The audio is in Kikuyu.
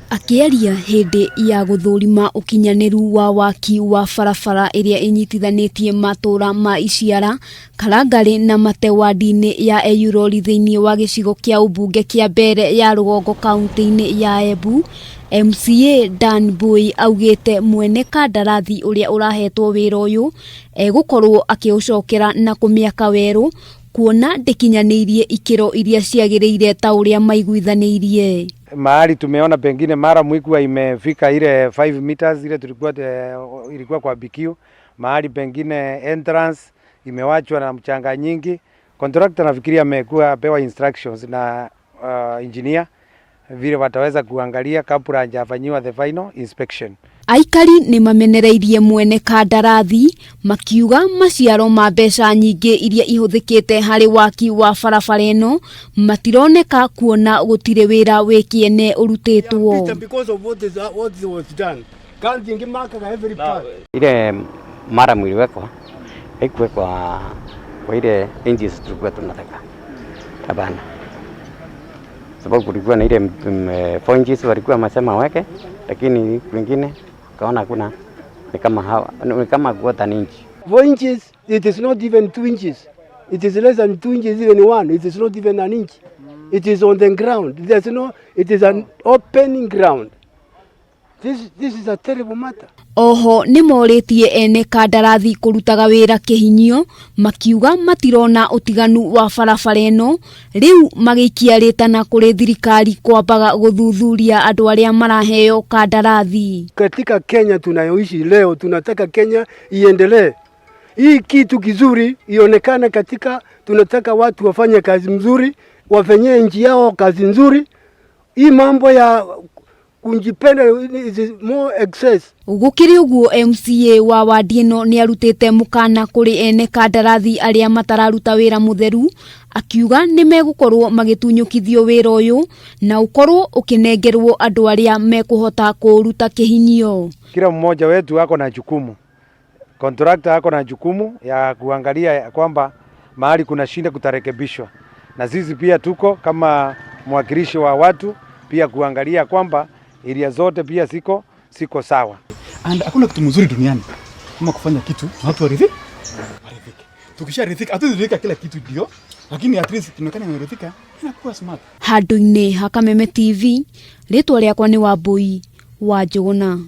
Akĩaria hĩndĩ ya gũthũrima ũkinyanĩru wa waki wa barabara ĩrĩa ĩnyitithanĩtie matũra ma Iciara, Karangarĩ na Mate wadi-inĩ ya Eyurori thĩinĩ wa gĩcigo kĩa ũmbunge kĩa Mbeere ya rũgongo kauntĩ-inĩ ya Embu, MCA Dan Mbui augĩte mwene kandarathi ũrĩa ũrahetwo wĩra ũyũ egũkorwo akĩũcokera na kũmĩaka werũ kuona ndĩkinyanĩirie ikĩro iria ciagĩrĩire ta ũrĩa maiguithanĩirie. Mahali tumeona pengine mara ikuwa imefika ile 5 meters ile tulikuwa ilikuwa kwa BQ, mahali pengine entrance imewachwa na mchanga nyingi. Contractor nafikiria amekuwa apewa instructions na engineer vile wataweza kuangalia kabla hajafanyiwa the final inspection. Aikari nĩ mamenereirie mwene kandarathi makiuga maciaro ma mbeca nyingĩ iria ihũthĩkĩte harĩ waki wa barabara ĩno matironeka kuona gũtirĩ wĩra wĩ kĩene ũrutĩtwo. Because of what was done. Kandi ingimakaga every part. Ile murram iliwekwa haikuwekwa kwa ile inches tulikuwa tunataka, hapana, sababu kulikuwa na ile 4 inches walikuwa wamesema weke, lakini kwingine kaona kuna ni kama hawa, ni kama quarter inch. 4 inches, it is not even 2 inches. It is less than 2 inches, even 1. It is not even an inch. It is on the ground. There's no, it is an open ground. This is a terrible matter. Oho nĩ morĩtie ene kandarathi kũrutaga wĩra kĩhinyio makiuga matirona ũtiganu wa barabara ĩno rĩu magĩikia rĩtana kũrĩ thirikari kwambaga gũthuthuria andũ arĩa maraheo kandarathi. Katika Kenya tunayoishi leo, tunataka Kenya iendelee. Hii kitu kizuri ionekane katika, tunataka watu wafanye kazi mzuri, wafanyie nchi yao kazi nzuri. Hii mambo ya kujipenda is more excess. Gũkĩrĩ ũguo MCA wa wadi ĩno nĩ arutĩte mũkana kũrĩ ene kandarathi arĩa matararuta wĩra mũtheru akiuga nĩ megũkorwo magĩtunyũkithio wĩra ũyũ na ũkorwo ũkĩnengerwo andũ arĩa mekũhota kũũruta kĩhinyio. Kila mmoja wetu ako na jukumu, contractor ako na jukumu ya kuangalia ya kwamba mahali kuna shida kutarekebishwa, na sisi pia tuko kama mwakilishi wa watu pia kuangalia kwamba area zote pia siko sawa. And hakuna kitu mzuri duniani kama kufanya kitu na watu waridhike. Waridhike. Tukisharidhika, haturidhika kila kitu ndio, lakini at least tunaonekana imeridhika, inakuwa smart. Handũ-inĩ ha Kameme TV, rĩtwa rĩakwa nĩ Wambui wa Njũgũna.